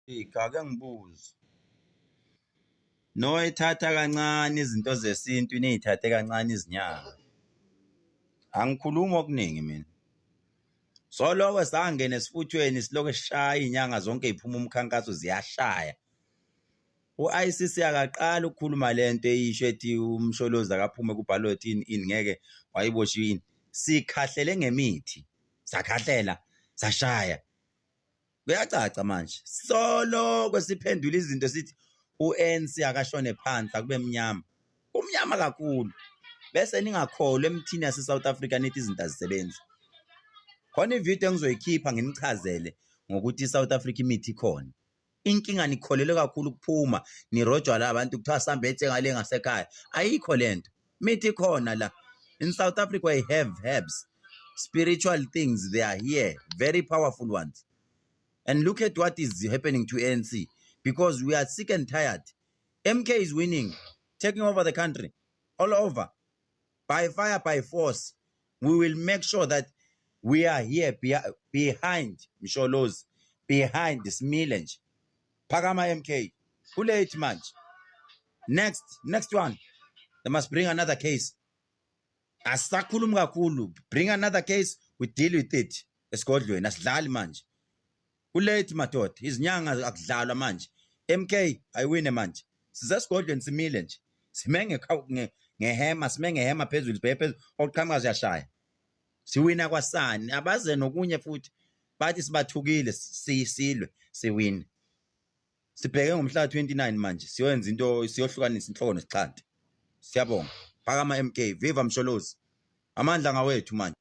Ake ngibuze. Noyithatha kancane izinto zesintu niy'thathe kancane izinyanga. Angikhulumi okuningi mina. Soloko sangena esifuthweni silokhu sishaya iy'nyanga zonke y'phuma umkhankaso ziyashaya. U-ICC akaqali ukukhuluma le nto eyisho ethi uMsholozi akaphume ku-ballot ini ini ngeke wayeboshiwe ini. Sikhahlele ngemithi, sakhahlela, sashaya. Kuyacaca manje soloko siphendula izinto sithi u-ANC akashone phansi akube mnyama, kumnyama kakhulu bese ningakholwa emthini yase-South Africa nithi izinto azisebenzi. Khona ividiyo engizoyikhipha nginichazele ngokuthi i-South Africa imithi ikhona. Inkinga nikholelwe kakhulu ukuphuma nirojwa la abantu kuthiwa sambe ethenga le ngasekhaya. Ayikho lento. Mithi ikhona la. In South Africa we have herbs. Spiritual things they are here, very powerful ones. And look at what is happening to ANC because we are sick and tired. MK is winning, taking over the country all over by fire, by force. We will make sure that we are here behind Msholozi, behind simile nje. Phakama MK. Kulate manje. Next, next one. They must bring another case. Asisakhulumi kakhulu. Bring another case, we deal with it. Esigodlweni asidlali manje. Kulate madoda, izinyanga akudlalwa manje. MK ayiwine manje. Sisesigodlweni simile nje. Sime ngehema, sime ngehema phezulu, sibheke phezulu. Oqhamuka siyashaya. Siwina kwasani, abaze nokunye futhi. Bathi sibathukile sisilwe, siwine. Sibheke ngomhla 29 manje siyoyenza into siyohlukanisa inhloko nesixhanti. Siyabonga. Phakama MK, viva Msholozi. Amandla ngawethu manje.